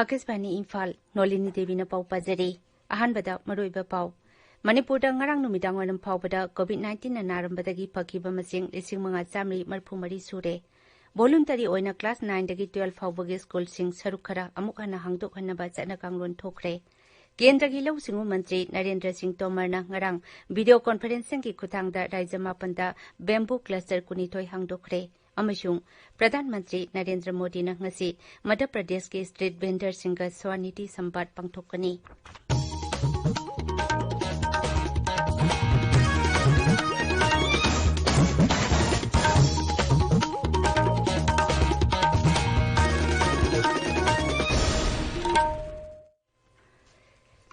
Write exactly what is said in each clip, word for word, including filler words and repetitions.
ꯑꯥꯀꯥꯁꯕꯥꯅꯤ ꯏꯝꯐꯥꯜ, ꯅꯣꯂꯤꯅꯤ ꯗꯦꯕꯤꯅ ꯄꯥꯎ ꯄꯥꯖꯔꯤ꯫ ꯑꯍꯥꯟꯕꯗ ꯃꯔꯨꯑꯣꯏꯕ ꯄꯥꯎ꯫ ꯃꯅꯤꯄꯨꯔꯗ ꯉꯔꯥꯡ ꯅꯨꯃꯤꯗꯥꯡ ꯋꯥꯏꯔꯝ ꯐꯥꯎꯕꯗ COVID nineteen ꯅꯥꯔꯝꯕꯗꯒꯤ ꯐꯈꯤꯕ ꯃꯁꯤꯡ ꯂꯤꯁꯤꯡ ꯃꯉꯥ ꯆꯥꯃꯔꯤ ꯃꯔꯤꯐꯨ ꯃꯔꯤ ꯁꯨꯔꯦ꯫ ꯚꯣꯂꯨꯟꯇꯔꯤ ꯑꯣꯏꯅ class nine ꯗꯒꯤ twelve ꯐꯥꯎꯕꯒꯤ ꯁ꯭ꯀꯨꯜꯁꯤꯡ ꯁꯔꯨꯛ ꯈꯔ ꯑꯃꯨꯛ ꯍꯟꯅ ꯍꯥꯡꯗꯣꯛꯍꯟꯅꯕ ꯆꯠꯅ ꯀꯥꯡꯂꯣꯟ ꯊꯣꯛꯈ꯭ꯔꯦ꯫ ꯀꯦꯟꯗ꯭ꯔꯒꯤ ꯂꯧꯎ ꯁꯤꯡꯎ ꯃꯟꯇ꯭ꯔꯤ ꯅꯔꯦꯟꯗ꯭ꯔ ꯁꯤꯡ ꯇꯣꯃꯔꯅ ꯉꯔꯥꯡ video conferencingꯒꯤ ꯈꯨꯠꯊꯥꯡꯗ ꯔꯥꯖ꯭ꯌ ꯃꯥꯄꯟꯗ bamboo cluster ꯀꯨꯟꯅꯤꯊꯣꯏ ꯍꯥꯡꯗꯣꯛꯈ꯭ꯔꯦ꯫ ꯑꯃꯁꯨꯡ ꯄ꯭ꯔꯙꯥꯟ ꯃꯟꯇ꯭ꯔꯤ ꯅꯔꯦꯟꯗ꯭ꯔ ꯃꯣꯗꯤꯅ ꯉꯁꯤ ꯃꯙ꯭ꯌ ꯄ꯭ꯔꯗꯦꯁꯀꯤ street vendorꯁꯤꯡꯒ Swanidhi Samvad ꯄꯥꯡꯊꯣꯛꯀꯅꯤ꯫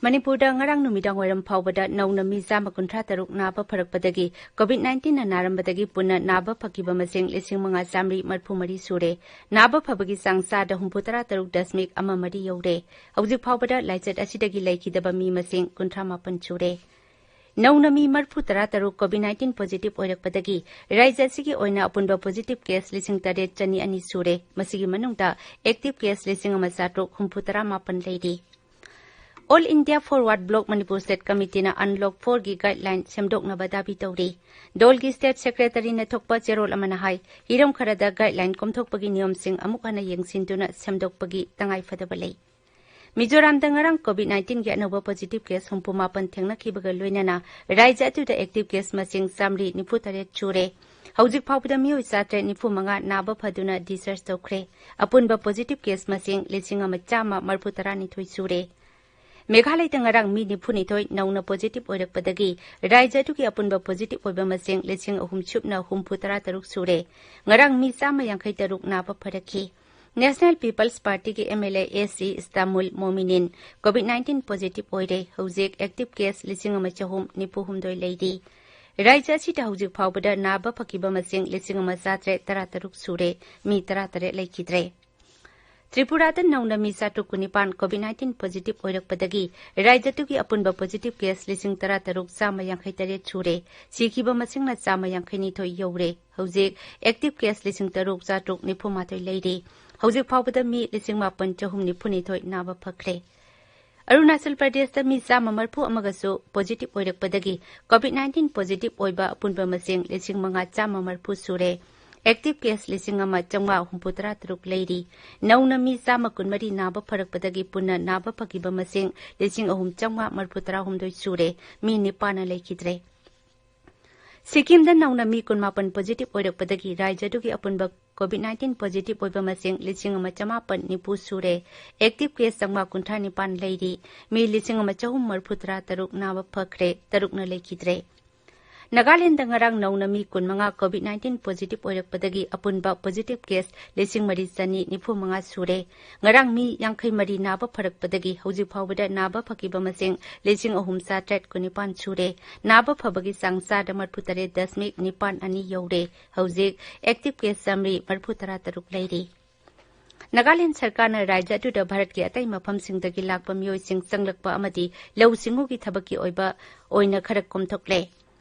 ꯃꯅꯤꯄꯨꯔꯗ ꯉꯔꯥꯡ ꯅꯨꯃꯤꯗꯥꯡ ꯋꯥꯏꯔꯝ ꯐꯥꯎꯕꯗ ꯅꯧꯅ ꯃꯤ ꯆꯥꯝꯃ ꯀꯨꯟꯊ꯭ꯔꯥ ꯇꯔꯨꯛ ꯅꯥꯕ ꯐꯔꯛꯄꯗꯒꯤ COVID nineteen ꯅꯥꯔꯝꯕꯗꯒꯤ ꯄꯨꯟꯅ ꯅꯥꯕ ꯐꯈꯤꯕ ꯃꯁꯤꯡ ꯂꯤꯁꯤꯡ ꯃꯉꯥ ꯆꯥꯃꯔꯤ ꯃꯔꯤꯐꯨ ꯃꯔꯤ ꯁꯨꯔꯦ꯫ ꯅꯥꯕ ꯐꯕꯒꯤ ꯆꯥꯡ ꯆꯥꯗ ꯍꯨꯝꯐꯨ ꯇꯔꯥ ꯇꯔꯨꯛ ꯗꯁꯃꯤꯛ ꯑꯃ ꯃꯔꯤ ꯌꯧꯔꯦ꯫ ꯍꯧꯖꯤꯛ ꯐꯥꯎꯕꯗ ꯂꯥꯏꯆꯠ ꯑꯁꯤꯗꯒꯤ ꯂꯩꯈꯤꯗꯕ ꯃꯤ ꯃꯁꯤꯡ ꯀꯨꯟꯊ꯭ꯔꯥ ꯃꯥꯄꯟ ꯁꯨꯔꯦ꯫ ꯅꯧꯅ ꯃꯤ ꯃꯔꯤꯐꯨ ꯇꯔꯥ ꯇꯔꯨꯛ COVID nineteen positive ꯑꯣꯏꯔꯛꯄꯗꯒꯤ ꯔꯥꯖ꯭ꯌ ꯑꯁꯤꯒꯤ ꯑꯣꯏꯅ ꯑꯄꯨꯟꯕ positive case ꯂꯤꯁꯤꯡ ꯇꯔꯦꯠ ꯆꯅꯤ ꯑꯅꯤ ꯁꯨꯔꯦ꯫ ꯃꯁꯤꯒꯤ ꯃꯅꯨꯡꯗ active case ꯂꯤꯁꯤꯡ ꯑꯃ ꯆꯥꯇ꯭ꯔꯨꯛ ꯍꯨꯝꯐꯨ ꯇꯔꯥ ꯃꯥꯄꯟ ꯂꯩꯔꯤ꯫ All India Forward Bloc Manipur State Committeeꯅ Unlock fourꯒꯤ guideline ꯁꯦꯝꯗꯣꯛꯅꯕ ꯗꯥꯕꯤ ꯇꯧꯔꯤ꯫ ꯗꯣꯜꯒꯤ state secretaryꯅ ꯊꯣꯛꯄ ꯆꯦꯔꯣꯜ ꯑꯃꯅ ꯍꯥꯏ, ꯍꯤꯔꯝ ꯈꯔꯗ guideline ꯀꯣꯝꯊꯣꯛꯄꯒꯤ ꯅꯤꯌꯣꯝꯁꯤꯡ ꯑꯃꯨꯛ ꯍꯟꯅ ꯌꯦꯡꯁꯤꯟꯗꯨꯅ ꯁꯦꯝꯗꯣꯛꯄꯒꯤ ꯇꯉꯥꯏꯐꯗꯕ ꯂꯩ꯫ ꯃꯤꯖꯣꯔꯥꯝꯗ ꯉꯔꯥꯡ COVID nineteenꯒꯤ ꯑꯅꯧꯕ positive case ꯍꯨꯝꯐꯨ ꯃꯥꯄꯟ ꯊꯦꯡꯅꯈꯤꯕꯒ ꯂꯣꯏꯅꯅ ꯔꯥꯖ꯭ꯌ ꯑꯗꯨꯗ active case ꯃꯁꯤꯡ ꯆꯥꯃꯔꯤ ꯅꯤꯐꯨ ꯇꯔꯦꯠ ꯁꯨꯔꯦ꯫ ꯍꯧꯖꯤꯛ ꯐꯥꯎꯕꯗ ꯃꯤꯑꯣꯏ ꯆꯥꯇ꯭ꯔꯦꯠ ꯅꯤꯐꯨ ꯃꯉꯥ ꯅꯥꯕ ꯐꯗꯨꯅ discharge ꯇꯧꯈ꯭ꯔꯦ꯫ ꯑꯄꯨꯟꯕ positive case ꯃꯁꯤꯡ ꯂꯤꯁꯤꯡ ꯑꯃ ꯆꯥꯝꯃ ꯃꯔꯤꯐꯨ ꯇꯔꯥꯅꯤꯊꯣꯏ ꯁꯨꯔꯦ꯫ ꯃꯦꯘꯥꯂꯌꯗ ꯉꯔꯥꯡ ꯃꯤ ꯅꯤꯐꯨ ꯅꯤꯊꯣꯏ ꯅꯧꯅ positive ꯑꯣꯏꯔꯛꯄꯗꯒꯤ ꯔꯥꯖ꯭ꯌ ꯑꯗꯨꯒꯤ ꯑꯄꯨꯟꯕ positive ꯑꯣꯏꯕ ꯃꯁꯤꯡ ꯂꯤꯁꯤꯡ ꯑꯍꯨꯝ ꯁꯨꯞꯅ ꯍꯨꯝꯐꯨ ꯇꯔꯥ ꯇꯔꯨꯛ ꯁꯨꯔꯦ꯫ ꯉꯔꯥꯡ ꯃꯤ ꯆꯥꯝꯃ ꯌꯥꯡꯈꯩ ꯇꯔꯨꯛ ꯅꯥꯕ ꯐꯔꯛꯈꯤ꯫ National People's Partyꯒꯤ MLA AC ꯏꯁꯇꯥꯃꯨꯜ ꯃꯣꯃꯤꯅꯤꯟ COVID nineteen positive ꯑꯣꯏꯔꯦ꯫ ꯍꯧꯖꯤꯛ active case ꯂꯤꯁꯤꯡ ꯑꯃ ꯆꯍꯨꯝ ꯅꯤꯐꯨ ꯍꯨꯝꯗꯣꯏ ꯂꯩꯔꯤ꯫ ꯔꯥꯖ꯭ꯌ ꯑꯁꯤꯗ ꯍꯧꯖꯤꯛ ꯐꯥꯎꯕꯗ ꯅꯥꯕ ꯐꯈꯤꯕ ꯃꯁꯤꯡ ꯂꯤꯁꯤꯡ ꯑꯃ ꯆꯥꯇ꯭ꯔꯦꯠ ꯇꯔꯥ ꯇꯔꯨꯛ ꯁꯨꯔꯦ꯫ ꯃꯤ ꯇꯔꯥ ꯇꯔꯦꯠ ꯂꯩꯈꯤꯗ꯭ꯔꯦ꯫ ꯇ꯭ꯔꯤꯄꯨꯔꯥꯗ ꯅꯧꯅ ꯃꯤ ꯆꯥꯇ꯭ꯔꯨꯛ ꯀꯨꯟꯅꯤꯄꯥꯟ COVID nineteen positive ꯑꯣꯏꯔꯛꯄꯗꯒꯤ ꯔꯥꯖ꯭ꯌꯗꯨꯒꯤ ꯑꯄꯨꯟꯕ positive case ꯂꯤꯁꯤꯡ ꯇꯔꯥ ꯇꯔꯨꯛ ꯆꯥꯝꯃ ꯌꯥꯡꯈꯩ ꯇꯔꯦꯠ ꯁꯨꯔꯦ꯫ ꯁꯤꯈꯤꯕ ꯃꯁꯤꯡꯅ ꯆꯥꯝꯃ ꯌꯥꯡꯈꯩ ꯅꯤꯊꯣꯏ ꯌꯧꯔꯦ꯫ ꯍꯧꯖꯤꯛ active case ꯂꯤꯁꯤꯡ ꯇꯔꯨꯛ ꯆꯥꯇ꯭ꯔꯨꯛ ꯅꯤꯐꯨ ꯃꯥꯊꯣꯏ ꯂꯩꯔꯤ꯫ ꯍꯧꯖꯤꯛ ꯐꯥꯎꯕꯗ ꯃꯤ ꯂꯤꯁꯤꯡ ꯃꯥꯄꯟ ꯆꯍꯨꯝ ꯅꯤꯐꯨꯅꯤꯊꯣꯏ ꯅꯥꯕ ꯐꯈ꯭ꯔꯦ꯫ ꯑꯔꯨꯅꯥꯆꯜ ꯄ꯭ꯔꯗꯦꯁꯇ ꯃꯤ ꯆꯥꯝꯃ ꯃꯔꯤꯐꯨ ꯑꯃꯒꯁꯨ ꯄꯣꯖꯤꯇꯤꯚ ꯑꯣꯏꯔꯛꯄꯗꯒꯤ ꯀꯣꯚꯤꯗ ꯅꯥꯏꯟꯇꯤꯟ ꯄꯣꯖꯤꯇꯤꯚ ꯑꯣꯏꯕ ꯑꯄꯨꯟꯕ ꯃꯁꯤꯡ ꯂꯤꯁꯤꯡ ꯃꯉꯥ ꯆꯥꯝꯃ ꯃꯔꯤꯐꯨ ꯁꯨꯔꯦ꯫ ꯑꯦꯛꯇꯤꯚ ꯀꯦꯁ ꯂꯤꯁꯤꯡ ꯑꯃ ꯆꯥꯝꯃꯉꯥ ꯍꯨꯝꯐꯨꯇꯔꯥ ꯇꯔꯨꯛ ꯂꯩꯔꯤ꯫ ꯅꯧꯅ ꯃꯤ ꯆꯥꯝꯃ ꯀꯨꯟꯃꯔꯤ ꯅꯥꯕ ꯐꯔꯛꯄꯗꯒꯤ ꯄꯨꯟꯅ ꯅꯥꯕ ꯐꯈꯤꯕ ꯃꯁꯤꯡ ꯂꯤꯁꯤꯡ ꯑꯍꯨꯝ ꯆꯥꯝꯃꯉꯥ ꯃꯔꯤꯐꯨꯇꯔꯥ ꯍꯨꯝꯗꯣꯏ ꯁꯨꯔꯦ꯫ ꯃꯤ ꯅꯤꯄꯥꯟꯅ ꯂꯩꯈꯤꯗ꯭ꯔꯦ꯫ ꯁꯤꯛꯀꯤꯝꯗ ꯅꯧꯅ ꯃꯤ ꯀꯨꯟꯃꯥꯄꯟ ꯄꯣꯖꯤꯇꯤꯚ ꯑꯣꯏꯔꯛꯄꯗꯒꯤ ꯔꯥꯖ꯭ꯌꯗꯨꯒꯤ ꯑꯄꯨꯟꯕ ꯀꯣꯚꯤꯗ ꯅꯥꯏꯟꯇꯤꯟ ꯄꯣꯖꯤꯇꯤꯚ ꯑꯣꯏꯕ ꯃꯁꯤꯡ ꯂꯤꯁꯤꯡ ꯑꯃ ꯆꯃꯥꯄꯟ ꯅꯤꯐꯨ ꯁꯨꯔꯦ꯫ ꯑꯦꯛꯇꯤꯚ ꯀꯦꯁ ꯆꯥꯝꯃꯉꯥ ꯀꯨꯟꯊ꯭ꯔꯥ ꯅꯤꯄꯥꯟ ꯂꯩꯔꯤ꯫ ꯃꯤ ꯂꯤꯁꯤꯡ ꯑꯃ ꯆꯍꯨꯝ ꯃꯔꯤꯐꯨꯇꯔꯥ ꯇꯔꯨꯛ ꯅꯥꯕ ꯐꯈ꯭ꯔꯦ, ꯇꯔꯨꯛꯅ ꯂꯩꯈꯤꯗ꯭ꯔꯦ꯫ ꯅꯥꯒꯥꯂꯦꯟꯗ ꯉꯔꯥꯡ ꯅꯧꯅ ꯃꯤ ꯀꯨꯟꯃꯉꯥ ꯀꯣꯚꯤꯗ ꯅꯥꯏꯟꯇꯤꯟ ꯄꯣꯖꯤꯇꯤꯚ ꯑꯣꯏꯔꯛꯄꯗꯒꯤ ꯑꯄꯨꯟꯕ ꯄꯣꯖꯤꯇꯤꯚ ꯀꯦꯁ ꯂꯤꯁꯤꯡ ꯃꯔꯤ ꯆꯅꯤ ꯅꯤꯐꯨ ꯃꯉꯥ ꯁꯨꯔꯦ꯫ ꯉꯔꯥꯡ ꯃꯤ ꯌꯥꯡꯈꯩ ꯃꯔꯤ ꯅꯥꯕ ꯐꯔꯛꯄꯗꯒꯤ ꯍꯧꯖꯤꯛ ꯐꯥꯎꯕꯗ ꯅꯥꯕ ꯐꯈꯤꯕ ꯃꯁꯤꯡ ꯂꯤꯁꯤꯡ ꯑꯍꯨꯝ ꯆꯥꯇ꯭ꯔꯦꯠ ꯀꯨꯟꯅꯤꯄꯥꯟ ꯁꯨꯔꯦ꯫ ꯅꯥꯕ ꯐꯕꯒꯤ ꯆꯥꯡ ꯆꯥꯗ ꯃꯔꯤꯐꯨꯇꯔꯦꯠ ꯗꯁꯃꯤꯛ ꯅꯤꯄꯥꯟ ꯑꯅꯤ ꯌꯧꯔꯦ꯫ ꯍꯧꯖꯤꯛ ꯑꯦꯛꯇꯤꯚ ꯀꯦꯁ ꯆꯥꯃꯔꯤ ꯃꯔꯤꯐꯨꯇꯔꯥ ꯇꯔꯨꯛ ꯂꯩꯔꯤ꯫ ꯅꯥꯒꯥꯂꯦꯟ ꯁꯔꯀꯥꯔꯅ ꯔꯥꯖ꯭ꯌ ꯑꯗꯨꯗ ꯚꯥꯔꯠꯀꯤ ꯑꯇꯩ ꯃꯐꯝꯁꯤꯡꯗꯒꯤ ꯂꯥꯛꯄ ꯃꯤꯑꯣꯏꯁꯤꯡ ꯆꯪꯂꯛꯄ ꯑꯃꯗꯤ ꯂꯧꯎ ꯁꯤꯡꯎꯒꯤ ꯊꯕꯛꯀꯤ ꯑꯣꯏꯕ ꯑꯣꯏꯅ ꯈꯔ ꯀꯣꯝꯊꯣꯛꯂꯦ꯫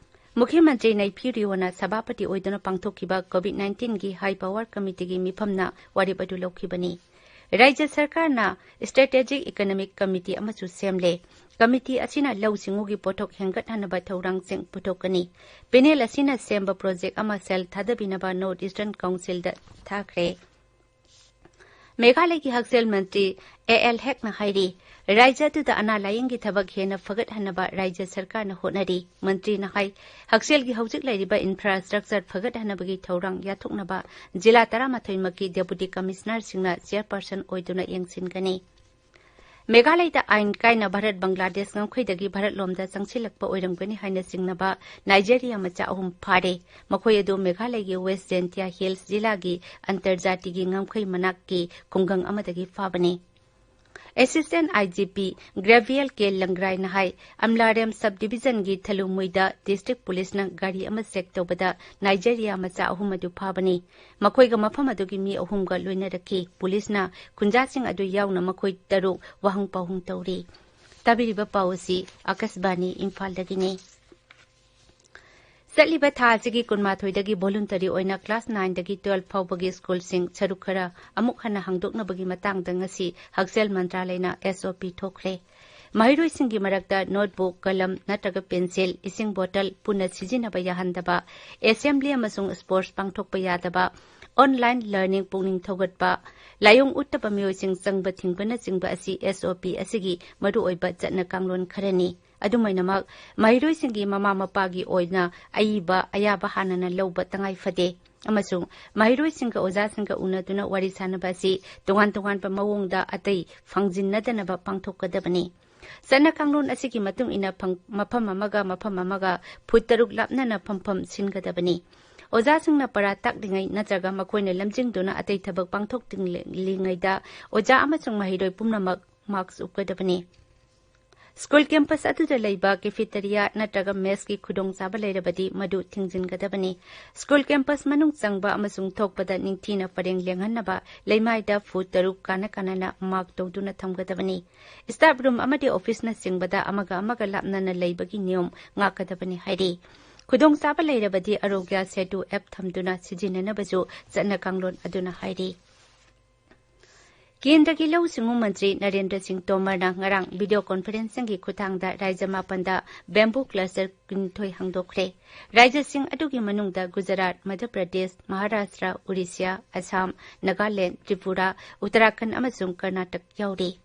ꯃꯨꯈ꯭ꯌ ꯃꯟꯇ꯭ꯔꯤ ꯅꯩꯐꯤꯌꯨ ꯔꯤꯑꯣꯅ ꯁꯚꯥꯄꯇꯤ ꯑꯣꯏꯗꯨꯅ ꯄꯥꯡꯊꯣꯛꯈꯤꯕ ꯀꯣꯚꯤꯗ ꯅꯥꯏꯟꯇꯤꯟꯒꯤ ꯍꯥꯏ ꯄꯥꯋꯔ ꯀꯃꯤꯇꯤꯒꯤ ꯃꯤꯐꯝꯅ ꯋꯥꯔꯦꯞ ꯑꯗꯨ ꯂꯧꯈꯤꯕꯅꯤ꯫ ꯔꯥꯖ꯭ꯌ ꯁꯔꯀꯥꯔꯅ ꯁ꯭ꯇ꯭ꯔꯦꯇꯦꯖꯤꯛ ꯏꯀꯣꯅꯣꯃꯤꯛ ꯀꯃꯤꯇꯤ ꯑꯃꯁꯨ ꯁꯦꯝꯂꯦ꯫ ꯀꯃꯤꯇꯤ ꯑꯁꯤꯅ ꯂꯧꯎ ꯁꯤꯡꯎꯒꯤ ꯄꯣꯠꯊꯣꯛ ꯍꯦꯟꯒꯠꯍꯟꯅꯕ ꯊꯧꯔꯥꯡꯁꯤꯡ ꯄꯨꯊꯣꯛꯀꯅꯤ꯫ ꯄꯦꯅꯦꯜ ꯑꯁꯤꯅ ꯁꯦꯝꯕ ꯄ꯭ꯔꯣꯖꯦꯛ ꯑꯃ ꯁꯦꯜ ꯊꯥꯗꯕꯤꯅꯕ ꯅꯣꯔꯠ ꯏꯁꯇꯔꯟ ꯀꯥꯎꯟꯁꯤꯜꯗ ꯊꯥꯈ꯭ꯔꯦ꯫ ꯃꯦꯘꯥꯂꯌꯒꯤ ꯍꯛꯁꯦꯜ ꯃꯟꯇ꯭ꯔꯤ ꯑꯦ ꯑꯦꯜ ꯍꯦꯛꯅ ꯍꯥꯏꯔꯤ, ꯔꯥꯖ꯭ꯌ ꯑꯗꯨꯗ ꯑꯅꯥ ꯂꯥꯌꯦꯡꯒꯤ ꯊꯕꯛ ꯍꯦꯟꯅ ꯐꯒꯠꯍꯟꯅꯕ ꯔꯥꯖ꯭ꯌ ꯁꯔꯀꯥꯔꯅ ꯍꯣꯠꯅꯔꯤ꯫ ꯃꯟꯇ꯭ꯔꯤꯅ ꯍꯥꯏ, ꯍꯛꯁꯦꯜꯒꯤ ꯍꯧꯖꯤꯛ ꯂꯩꯔꯤꯕ ꯏꯟꯐ꯭ꯔꯥꯁ꯭ꯇ꯭ꯔꯛꯆꯔ ꯐꯒꯠꯍꯟꯅꯕꯒꯤ ꯊꯧꯔꯥꯡ ꯌꯥꯊꯣꯛꯅꯕ ꯖꯤꯂꯥ ꯇꯔꯥꯃꯥꯊꯣꯏꯃꯛꯀꯤ ꯗꯦꯄꯨꯇꯤ ꯀꯃꯤꯁꯅꯔꯁꯤꯡꯅ ꯆꯦꯌꯔꯄꯔꯁꯟ ꯑꯣꯏꯗꯨꯅ ꯌꯦꯡꯁꯤꯟꯒꯅꯤ꯫ ꯃꯦꯘꯥꯂꯌꯗ ꯑꯥꯏꯟ ꯀꯥꯏꯅ ꯚꯥꯔꯠ ꯕꯪꯒ꯭ꯂꯥꯗꯦꯁ ꯉꯝꯈꯩꯗꯒꯤ ꯚꯥꯔꯠ ꯂꯣꯝꯗ ꯆꯪꯁꯤꯜꯂꯛꯄ ꯑꯣꯏꯔꯝꯒꯅꯤ ꯍꯥꯏꯅ ꯆꯤꯡꯅꯕ ꯅꯥꯏꯖꯦꯔꯤꯌꯥ ꯃꯆꯥ ꯑꯍꯨꯝ ꯐꯥꯔꯦ꯫ ꯃꯈꯣꯏ ꯑꯗꯨ ꯃꯦꯘꯥꯂꯌꯒꯤ ꯋꯦꯁ ꯖꯦꯟꯇꯤꯌꯥ ꯍꯤꯜꯁ ꯖꯤꯂꯥꯒꯤ ꯑꯟꯇꯔꯖꯥꯇꯤꯒꯤ ꯉꯝꯈꯩ ꯃꯅꯥꯛꯀꯤ ꯈꯨꯡꯒꯪ ꯑꯃꯗꯒꯤ ꯐꯥꯕꯅꯤ꯫ ꯑꯦꯁꯤꯁꯇꯦꯟ ꯑꯥꯏ ꯖꯤ ꯄꯤ ꯒ꯭ꯔꯦꯚꯤꯌꯦꯜ ꯀꯦ ꯂꯪꯒ꯭ꯔꯥꯏꯅ ꯍꯥꯏ, ꯑꯝꯂꯥꯔꯦꯝ ꯁꯕ ꯗꯤꯚꯤꯖꯟꯒꯤ ꯊꯂꯨꯃꯨꯏꯗ ꯗꯤꯁꯇ꯭ꯔꯤꯛ ꯄꯨꯂꯤꯁꯅ ꯒꯥꯔꯤ ꯑꯃ ꯆꯦꯛ ꯇꯧꯕꯗ ꯅꯥꯏꯖꯦꯔꯤꯌꯥ ꯃꯆꯥ ꯑꯍꯨꯝ ꯑꯗꯨ ꯐꯥꯕꯅꯤ꯫ ꯃꯈꯣꯏꯒ ꯃꯐꯝ ꯑꯗꯨꯒꯤ ꯃꯤ ꯑꯍꯨꯝꯒ ꯂꯣꯏꯅꯔꯛꯈꯤ꯫ ꯄꯨꯂꯤꯁꯅ ꯈꯨꯟꯖꯥꯁꯤꯡ ꯑꯗꯨ ꯌꯥꯎꯅ ꯃꯈꯣꯏ ꯇꯔꯨꯛ ꯋꯥꯍꯪ ꯄꯥꯎꯍꯪ ꯇꯧꯔꯤ꯫ ꯇꯥꯕꯤꯔꯤꯕ ꯄꯥꯎ ꯑꯁꯤ ꯑꯥꯀꯥꯁꯕꯥꯅꯤ ꯏꯝꯐꯥꯜꯗꯒꯤꯅꯤ꯫ ꯆꯠꯂꯤꯕ ꯊꯥ ꯑꯁꯤꯒꯤ ꯀꯨꯟꯃꯥꯊꯣꯏꯗꯒꯤ voluntary ꯑꯣꯏꯅ class nineꯗꯒꯤ twelve ꯐꯥꯎꯕꯒꯤ schoolꯁꯤꯡ ꯁꯔꯨꯛ ꯈꯔ ꯑꯃꯨꯛ ꯍꯟꯅ ꯍꯥꯡꯗꯣꯛꯅꯕꯒꯤ ꯃꯇꯥꯡꯗ ꯉꯁꯤ ꯍꯛꯁꯦꯜ ꯃꯟꯇ꯭ꯔꯥꯂꯌꯅ S O P ꯊꯣꯛꯈ꯭ꯔꯦ꯫ ꯃꯍꯩꯔꯣꯏꯁꯤꯡꯒꯤ ꯃꯔꯛꯇ notebook, ꯀꯂꯝ ꯅꯠꯇ꯭ꯔꯒ pencil, ꯏꯁꯤꯡ bottle ꯄꯨꯟꯅ ꯁꯤꯖꯤꯟꯅꯕ ꯌꯥꯍꯟꯗꯕ, assembly ꯑꯃꯁꯨꯡ sports ꯄꯥꯡꯊꯣꯛꯄ ꯌꯥꯗꯕ, online learning ꯄꯨꯛꯅꯤꯡ ꯊꯧꯒꯠꯄ, ꯂꯥꯏꯑꯣꯡ ꯎꯠꯇꯕ ꯃꯤꯑꯣꯏꯁꯤꯡ ꯆꯪꯕ ꯊꯤꯡꯕꯅꯆꯤꯡꯕ ꯑꯁꯤ S O P ꯑꯁꯤꯒꯤ ꯃꯔꯨꯑꯣꯏꯕ ꯆꯠꯅ ꯀꯥꯡꯂꯣꯟ ꯈꯔꯅꯤ꯫ ꯑꯗꯨꯃꯥꯏꯅꯃꯛ, ꯃꯍꯩꯔꯣꯏꯁꯤꯡꯒꯤ ꯃꯃꯥ ꯃꯄꯥꯒꯤ ꯑꯣꯏꯅ ꯑꯏꯕ ꯑꯌꯥꯕ ꯍꯥꯟꯅꯅ ꯂꯧꯕ ꯇꯉꯥꯏ ꯐꯗꯦ꯫ ꯑꯃꯁꯨꯡ ꯃꯍꯩꯔꯣꯏꯁꯤꯡꯒ ꯑꯣꯖꯥꯁꯤꯡꯒ ꯎꯅꯗꯨꯅ ꯋꯥꯔꯤ ꯁꯥꯅꯕ ꯑꯁꯤ ꯇꯣꯉꯥꯟ ꯇꯣꯉꯥꯟꯕ ꯃꯑꯣꯡꯗ ꯑꯇꯩ ꯐꯪꯖꯤꯟꯅꯗꯅꯕ ꯄꯥꯡꯊꯣꯛꯀꯗꯕꯅꯤ꯫ ꯆꯠꯅ ꯀꯥꯡꯂꯣꯟ ꯑꯁꯤꯒꯤ ꯃꯇꯨꯡ ꯏꯟꯅ ꯐꯪ-, ꯃꯐꯝ ꯑꯃꯒ ꯃꯐꯝ ꯑꯃꯒ foot ꯇꯔꯨꯛ ꯂꯥꯞꯅꯅ ꯐꯝꯐꯝ ꯁꯤꯟꯒꯗꯕꯅꯤ꯫ ꯑꯣꯖꯥꯁꯤꯡꯅ ꯄꯔꯥ ꯇꯥꯛꯂꯤꯉꯩ ꯅꯠꯇ꯭ꯔꯒ ꯃꯈꯣꯏꯅ ꯂꯝꯖꯤꯡꯗꯨꯅ ꯑꯇꯩ ꯊꯕꯛ ꯄꯥꯡꯊꯣꯛꯂꯤꯉꯩꯗ ꯑꯣꯖꯥ ꯑꯃꯁꯨꯡ ꯃꯍꯩꯔꯣꯏ ꯄꯨꯝꯅꯃꯛ mask ꯎꯞꯀꯗꯕꯅꯤ꯫ School campus ꯑꯗꯨꯗ ꯂꯩꯕ cafeteria ꯅꯠꯇ꯭ꯔꯒ messꯀꯤ ꯈꯨꯗꯣꯡꯆꯥꯕ ꯂꯩꯔꯕꯗꯤ ꯃꯗꯨ ꯊꯤꯡꯖꯤꯟꯒꯗꯕꯅꯤ꯫ School campus ꯃꯅꯨꯡ ꯆꯪꯕ ꯑꯃꯁꯨꯡ ꯊꯣꯛꯄꯗ ꯅꯤꯡꯊꯤꯅ ꯄꯔꯦꯡ ꯂꯦꯡꯍꯟꯅꯕ ꯂꯩꯃꯥꯏꯗ foot ꯇꯔꯨꯛ ꯀꯥꯅ ꯀꯥꯅꯅ mark ꯇꯧꯗꯨꯅ ꯊꯝꯒꯗꯕꯅꯤ꯫ Staff room ꯑꯃꯗꯤ officeꯅꯆꯤꯡꯕꯗ ꯑꯃꯒ ꯑꯃꯒ ꯂꯥꯞꯅꯅ ꯂꯩꯕꯒꯤ ꯅꯤꯌꯣꯝ ꯉꯥꯛꯀꯗꯕꯅꯤ ꯍꯥꯏꯔꯤ꯫ ꯈꯨꯗꯣꯡꯆꯥꯕ ꯂꯩꯔꯕꯗꯤ Arogya Setu app ꯊꯝꯗꯨꯅ ꯁꯤꯖꯤꯟꯅꯅꯕꯁꯨ ꯆꯠꯅ ꯀꯥꯡꯂꯣꯟ ꯑꯗꯨꯅ ꯍꯥꯏꯔꯤ꯫ ꯀꯦꯟꯗ꯭ꯔꯒꯤ ꯂꯧꯎ ꯁꯤꯡꯎ ꯃꯟꯇ꯭ꯔꯤ ꯅꯔꯦꯟꯗ꯭ꯔ ꯁꯤꯡ ꯇꯣꯃꯔꯅ ꯉꯔꯥꯡ video conferencingꯒꯤ ꯈꯨꯠꯊꯥꯡꯗ ꯔꯥꯖ꯭ꯌ ꯃꯥꯄꯟꯗ bamboo cluster ꯀꯨꯟꯅꯤꯊꯣꯏ ꯍꯥꯡꯗꯣꯛꯈ꯭ꯔꯦ꯫ ꯔꯥꯖ꯭ꯌꯁꯤꯡ ꯑꯗꯨꯒꯤ ꯃꯅꯨꯡꯗ ꯒꯨꯖꯔꯥꯠ, ꯃꯙ꯭ꯌ ꯄ꯭ꯔꯗꯦꯁ, ꯃꯍꯥꯔꯥꯁꯇ꯭ꯔ, ꯎꯔꯤꯁ꯭ꯌꯥ, ꯑꯁꯥꯝ, ꯅꯥꯒꯥꯂꯦꯟꯗ, ꯇ꯭ꯔꯤꯄꯨꯔꯥ, ꯎꯠꯇꯔꯥꯈꯟꯗ ꯑꯃꯁꯨꯡ ꯀꯔꯅꯥꯇꯛ ꯌꯥꯎꯔꯤ꯫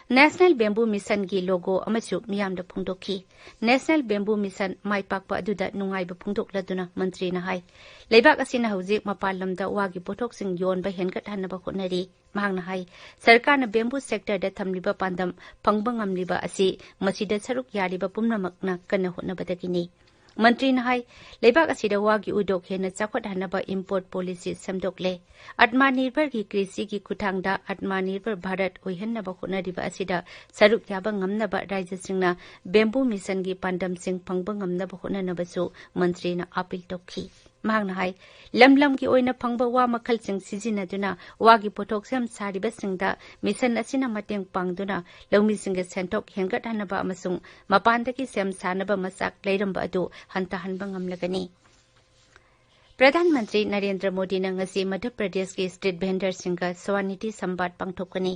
National Bamboo Missionꯒꯤ logo ꯑꯃꯁꯨ ꯃꯤꯌꯥꯝꯗ ꯐꯣꯡꯗꯣꯛꯈꯤ꯫ National Bamboo Mission ꯃꯥꯏ ꯄꯥꯛꯄ ꯑꯗꯨꯗ ꯅꯨꯡꯉꯥꯏꯕ ꯐꯣꯡꯗꯣꯛꯂꯗꯨꯅ ꯃꯟꯇ꯭ꯔꯤꯅ ꯍꯥꯏ, ꯂꯩꯕꯥꯛ ꯑꯁꯤꯅ ꯍꯧꯖꯤꯛ ꯃꯄꯥꯟ ꯂꯝꯗ ꯋꯥꯒꯤ ꯄꯣꯠꯊꯣꯛꯁꯤꯡ ꯌꯣꯟꯕ ꯍꯦꯟꯒꯠꯍꯟꯅꯕ ꯍꯣꯠꯅꯔꯤ꯫ ꯃꯍꯥꯛꯅ ꯍꯥꯏ, ꯁꯔꯀꯥꯔꯅ bamboo sectorꯗ ꯊꯝꯂꯤꯕ ꯄꯥꯟꯗꯝ ꯐꯪꯕ ꯉꯝꯂꯤꯕ ꯑꯁꯤ ꯃꯁꯤꯗ ꯁꯔꯨꯛ ꯌꯥꯔꯤꯕ ꯄꯨꯝꯅꯃꯛꯅ ꯀꯟꯅ ꯍꯣꯠꯅꯕꯗꯒꯤꯅꯤ꯫ ꯃꯟꯇ꯭ꯔꯤꯅ ꯍꯥꯏ, ꯂꯩꯕꯥꯛ ꯑꯁꯤꯗ ꯋꯥꯒꯤ ꯎꯗꯣꯛ ꯍꯦꯟꯅ ꯆꯥꯎꯈꯠꯍꯟꯅꯕ import policy ꯁꯦꯝꯗꯣꯛꯂꯦ꯫ Atmanirbharꯒꯤ ꯀ꯭ꯔꯤꯁꯤꯒꯤ ꯈꯨꯠꯊꯥꯡꯗ Atmanirbhar Bharat ꯑꯣꯏꯍꯟꯅꯕ ꯍꯣꯠꯅꯔꯤꯕ ꯑꯁꯤꯗ ꯁꯔꯨꯛ ꯌꯥꯕ ꯉꯝꯅꯕ ꯔꯥꯖ꯭ꯌꯁꯤꯡꯅ Bamboo Missionꯒꯤ ꯄꯥꯟꯗꯝꯁꯤꯡ ꯐꯪꯕ ꯉꯝꯅꯕ ꯍꯣꯠꯅꯅꯕꯁꯨ ꯃꯟꯇ꯭ꯔꯤꯅ appeal ꯇꯧꯈꯤ꯫ ꯃꯍꯥꯛꯅ ꯍꯥꯏ, ꯂꯝ ꯂꯝꯒꯤ ꯑꯣꯏꯅ ꯐꯪꯕ ꯋꯥ ꯃꯈꯜꯁꯤꯡ ꯁꯤꯖꯤꯟꯅꯗꯨꯅ ꯋꯥꯒꯤ ꯄꯣꯠꯊꯣꯛ ꯁꯦꯝ ꯁꯥꯔꯤꯕꯁꯤꯡꯗ ꯃꯤꯁꯟ ꯑꯁꯤꯅ ꯃꯇꯦꯡ ꯄꯥꯡꯗꯨꯅ ꯂꯧꯃꯤꯁꯤꯡꯒꯤ ꯁꯦꯟꯊꯣꯛ ꯍꯦꯟꯒꯠꯍꯟꯅꯕ ꯑꯃꯁꯨꯡ ꯃꯄꯥꯟꯗꯒꯤ ꯁꯦꯝ ꯁꯥꯅꯕ ꯃꯆꯥꯛ ꯂꯩꯔꯝꯕ ꯑꯗꯨ ꯍꯟꯊꯍꯟꯕ ꯉꯝꯂꯒꯅꯤ꯫ ꯄ꯭ꯔꯙꯥꯟ ꯃꯟꯇ꯭ꯔꯤ ꯅꯔꯦꯟꯗ꯭ꯔ ꯃꯣꯗꯤꯅ ꯉꯁꯤ ꯃꯙ꯭ꯌ ꯄ꯭ꯔꯗꯦꯁꯀꯤ ꯁ꯭ꯇ꯭ꯔꯤꯠ ꯚꯦꯟꯗꯔꯁꯤꯡꯒ ꯁ꯭ꯋꯥꯅꯤꯇꯤ ꯁꯝꯕꯥꯗ ꯄꯥꯡꯊꯣꯛꯀꯅꯤ꯫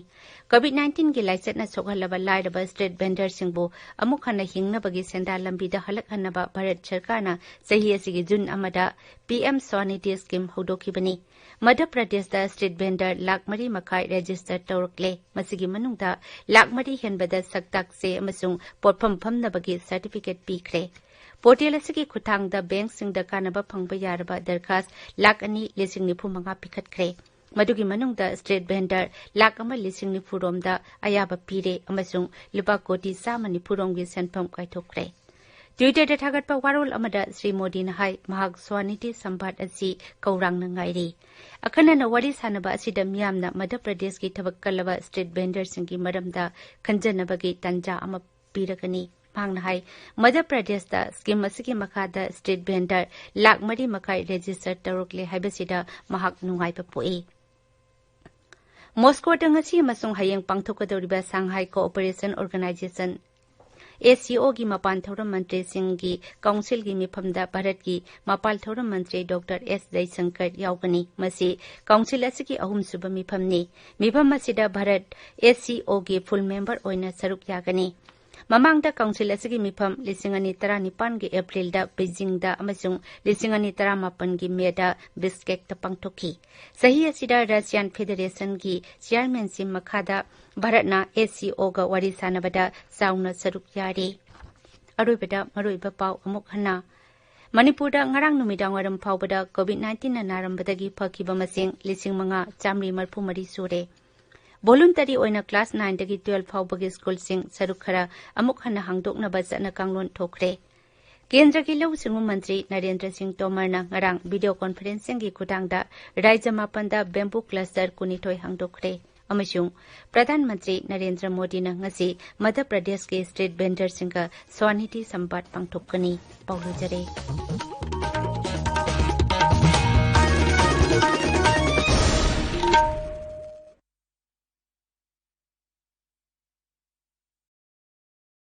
ꯀꯣꯚꯤꯗ ꯅꯥꯏꯟꯇꯤꯟꯒꯤ ꯂꯥꯏꯆꯠꯅ ꯁꯣꯛꯍꯜꯂꯕ ꯂꯥꯏꯔꯕ ꯁ꯭ꯇ꯭ꯔꯤꯠ ꯚꯦꯟꯗꯔꯁꯤꯡꯕꯨ ꯑꯃꯨꯛ ꯍꯟꯅ ꯍꯤꯡꯅꯕꯒꯤ ꯁꯦꯟꯗꯥꯟ ꯂꯝꯕꯤꯗ ꯍꯜꯂꯛꯍꯟꯅꯕ ꯚꯥꯔꯠ ꯁꯔꯀꯥꯔꯅ ꯆꯍꯤ ꯑꯁꯤꯒꯤ ꯖꯨꯟ ꯑꯃꯗ ꯄꯤ ꯑꯦꯝ ꯁ꯭ꯋꯥꯅꯤꯇꯤ ꯁ꯭ꯀꯤꯝ ꯍꯧꯗꯣꯛꯈꯤꯕꯅꯤ꯫ ꯃꯙ꯭ꯌ ꯄ꯭ꯔꯗꯦꯁꯇ ꯁ꯭ꯇ꯭ꯔꯤꯠ ꯚꯦꯟꯗꯔ ꯂꯥꯈ ꯃꯔꯤ ꯃꯈꯥꯏ ꯔꯦꯖꯤꯁꯇꯔ ꯇꯧꯔꯛꯂꯦ꯫ ꯃꯁꯤꯒꯤ ꯃꯅꯨꯡꯗ ꯂꯥꯈ ꯃꯔꯤ ꯍꯦꯟꯕꯗ ꯁꯛꯇꯥꯛ ꯆꯦ ꯑꯃꯁꯨꯡ ꯄꯣꯠꯐꯝ ꯐꯝꯅꯕꯒꯤ ꯁꯔꯇꯤꯐꯤꯀꯦꯠ ꯄꯤꯈ꯭ꯔꯦ꯫ ꯄꯣꯔꯇꯦꯜ ꯑꯁꯤꯒꯤ ꯈꯨꯠꯊꯥꯡꯗ ꯕꯦꯡꯛꯁꯤꯡꯗ ꯀꯥꯟꯅꯕ ꯐꯪꯕ ꯌꯥꯔꯕ ꯗꯔꯈꯥꯁ ꯂꯥꯈ ꯑꯅꯤ ꯂꯤꯁꯤꯡ ꯅꯤꯐꯨ ꯃꯉꯥ ꯄꯤꯈꯠꯈ꯭ꯔꯦ꯫ ꯃꯗꯨꯒꯤ ꯃꯅꯨꯡꯗ ꯁ꯭ꯇ꯭ꯔꯤꯠ ꯚꯦꯟꯗꯔ ꯂꯥꯈ ꯑꯃ ꯂꯤꯁꯤꯡ ꯅꯤꯐꯨ ꯔꯣꯝꯗ ꯑꯌꯥꯕ ꯄꯤꯔꯦ ꯑꯃꯁꯨꯡ ꯂꯨꯄꯥ ꯀꯣꯇꯤ ꯆꯥꯝꯃ ꯅꯤꯐꯨ ꯔꯣꯝꯒꯤ ꯁꯦꯟꯐꯝ ꯀꯥꯏꯊꯣꯛꯈ꯭ꯔꯦ꯫ ꯇ꯭ꯋꯤꯇꯔꯗ ꯊꯥꯒꯠꯄ ꯋꯥꯔꯣꯜ ꯑꯃꯗ ꯁ꯭ꯔꯤ ꯃꯣꯗꯤꯅ ꯍꯥꯏ, ꯃꯍꯥꯛ ꯁ꯭ꯋꯥꯅꯤꯇꯤ ꯁꯝꯕꯥꯗ ꯑꯁꯤ ꯀꯧꯔꯥꯡꯅ ꯉꯥꯏꯔꯤ꯫ ꯑꯈꯟꯅꯅ ꯋꯥꯔꯤ ꯁꯥꯅꯕ ꯑꯁꯤꯗ ꯃꯤꯌꯥꯝꯅ ꯃꯙ꯭ꯌ ꯄ꯭ꯔꯗꯦꯁꯀꯤ ꯊꯕꯛ ꯀꯜꯂꯕ ꯁ꯭ꯇ꯭ꯔꯤꯠ ꯚꯦꯟꯗꯔꯁꯤꯡꯒꯤ ꯃꯔꯝꯗ ꯈꯟꯖꯅꯕꯒꯤ ꯇꯥꯟꯖꯥ ꯑꯃ ꯄꯤꯔꯒꯅꯤ꯫ ꯃꯍꯥꯛꯅ ꯍꯥꯏ, ꯃꯙ꯭ꯌ ꯄ꯭ꯔꯗꯦꯁꯇ ꯁ꯭ꯀꯤꯝ ꯑꯁꯤꯒꯤ ꯃꯈꯥꯗ ꯁ꯭ꯇ꯭ꯔꯤꯠ ꯚꯦꯟꯗꯔ ꯂꯥꯈ ꯃꯔꯤ ꯃꯈꯥꯏ ꯔꯦꯖꯤꯁꯇꯔ ꯇꯧꯔꯛꯂꯦ ꯍꯥꯏꯕꯁꯤꯗ ꯃꯍꯥꯛ ꯅꯨꯡꯉꯥꯏꯕ ꯄꯣꯛꯏ꯫ ꯃꯣꯁꯀꯣꯗ ꯉꯁꯤ ꯑꯃꯁꯨꯡ ꯍꯌꯦꯡ ꯄꯥꯡꯊꯣꯛꯀꯗꯧꯔꯤꯕ Shanghai cooperation organisation, S C ꯑꯣꯒꯤ ꯃꯄꯥꯟ ꯊꯧꯔꯝ ꯃꯟꯇ꯭ꯔꯤꯁꯤꯡꯒꯤ ꯀꯥꯎꯟꯁꯤꯜꯒꯤ ꯃꯤꯐꯝꯗ ꯚꯥꯔꯠꯀꯤ ꯃꯄꯥꯟ ꯊꯧꯔꯝ ꯃꯟꯇ꯭ꯔꯤ ꯗꯣꯛꯇꯔ ꯑꯦꯁ ꯖꯩꯁꯪꯀꯔ ꯌꯥꯎꯒꯅꯤ꯫ ꯃꯁꯤ ꯀꯥꯎꯟꯁꯤꯜ ꯑꯁꯤꯒꯤ ꯑꯍꯨꯝꯁꯨꯕ ꯃꯤꯐꯝꯅꯤ꯫ ꯃꯤꯐꯝ ꯑꯁꯤꯗ ꯚꯥꯔꯠ ꯑꯦꯁ ꯁꯤ ꯑꯣꯒꯤ ꯐꯨꯜ ꯃꯦꯝꯕꯔ ꯑꯣꯏꯅ ꯁꯔꯨꯛ ꯌꯥꯒꯅꯤ꯫ ꯃꯃꯥꯡꯗ ꯀꯥꯎꯟꯁꯤꯜ ꯑꯁꯤꯒꯤ ꯃꯤꯐꯝ ꯂꯤꯁꯤꯡ ꯑꯅꯤ ꯇꯔꯥꯅꯤꯄꯥꯟꯒꯤ ꯑꯦꯄ꯭ꯔꯤꯜꯗ ꯕꯩꯖꯤꯡꯗ ꯑꯃꯁꯨꯡ ꯂꯤꯁꯤꯡ ꯑꯅꯤ ꯇꯔꯥꯃꯥꯄꯟꯒꯤ ꯃꯦꯗ ꯕꯤꯁꯀꯦꯛꯇ ꯄꯥꯡꯊꯣꯛꯈꯤ꯫ ꯆꯍꯤ ꯑꯁꯤꯗ ꯔꯁꯤꯌꯥꯟ ꯐꯦꯗꯔꯦꯁꯟꯒꯤ ꯆꯤꯌꯥꯔꯃꯦꯟꯁꯤꯞ ꯃꯈꯥꯗ ꯚꯥꯔꯠꯅ ꯑꯦꯁ ꯁꯤ ꯑꯣꯒ ꯋꯥꯔꯤ ꯁꯥꯅꯕꯗ ꯆꯥꯎꯅ ꯁꯔꯨꯛ ꯌꯥꯔꯤ꯫ ꯑꯔꯣꯏꯕꯗ ꯃꯔꯨꯑꯣꯏꯕ ꯄꯥꯎ ꯑꯃꯨꯛ ꯍꯟꯅ꯫ ꯃꯅꯤꯄꯨꯔꯗ ꯉꯔꯥꯡ ꯅꯨꯃꯤꯗꯥꯡꯋꯥꯏꯔꯝ ꯐꯥꯎꯕꯗ ꯀꯣꯚꯤꯗ ꯅꯥꯏꯟꯇꯤꯟꯅ ꯅꯥꯔꯝꯕꯗꯒꯤ ꯐꯈꯤꯕ ꯃꯁꯤꯡ ꯂꯤꯁꯤꯡ ꯃꯉꯥ ꯆꯥꯃꯔꯤ ꯃꯔꯤꯐꯨ ꯃꯔꯤ ꯁꯨꯔꯦ꯫ ꯚꯣꯂꯨꯟꯇꯔꯤ ꯑꯣꯏꯅ ꯀ꯭ꯂꯥꯁ ꯅꯥꯏꯟꯗꯒꯤ ꯇꯨꯋꯦꯜꯐ ꯐꯥꯎꯕꯒꯤ ꯁ꯭ꯀꯨꯜꯁꯤꯡ ꯁꯔꯨꯛ ꯈꯔ ꯑꯃꯨꯛ ꯍꯟꯅ ꯍꯥꯡꯗꯣꯛꯅꯕ ꯆꯠꯅ ꯀꯥꯡꯂꯣꯟ ꯊꯣꯛꯈ꯭ꯔꯦ꯫ ꯀꯦꯟꯗ꯭ꯔꯒꯤ ꯂꯧꯎ ꯁꯤꯡꯎ ꯃꯟꯇ꯭ꯔꯤ ꯅꯔꯦꯟꯗ꯭ꯔ ꯁꯤꯡ ꯇꯣꯃꯔꯅ ꯉꯔꯥꯡ ꯚꯤꯗꯤꯑꯣ ꯀꯣꯟꯐꯔꯦꯟꯁꯤꯡꯒꯤ ꯈꯨꯊꯥꯡꯗ ꯔꯥꯖ꯭ꯌ ꯃꯥꯄꯟꯗ ꯕꯦꯝꯕꯨ ꯀ꯭ꯂꯁꯇꯔ ꯀꯨꯟꯅꯤꯊꯣꯏ ꯍꯥꯡꯗꯣꯛꯈ꯭ꯔꯦ ꯑꯃꯁꯨꯡ ꯄ꯭ꯔꯙꯥꯟ ꯃꯟꯇ꯭ꯔꯤ ꯅꯔꯦꯟꯗ꯭ꯔ ꯃꯣꯗꯤꯅ ꯉꯁꯤ ꯃꯙ꯭ꯌ ꯄ꯭ꯔꯗꯦꯁꯀꯤ ꯁ꯭ꯇ꯭ꯔꯤꯠ ꯚꯦꯟꯗꯔꯁꯤꯡꯒ ꯁ꯭ꯋꯥꯅꯤꯇꯤ ꯁꯝꯕꯥꯗ ꯄꯥꯡꯊꯣꯛꯀꯅꯤ꯫ ꯄꯥꯎ ꯂꯣꯏꯖꯔꯦ꯫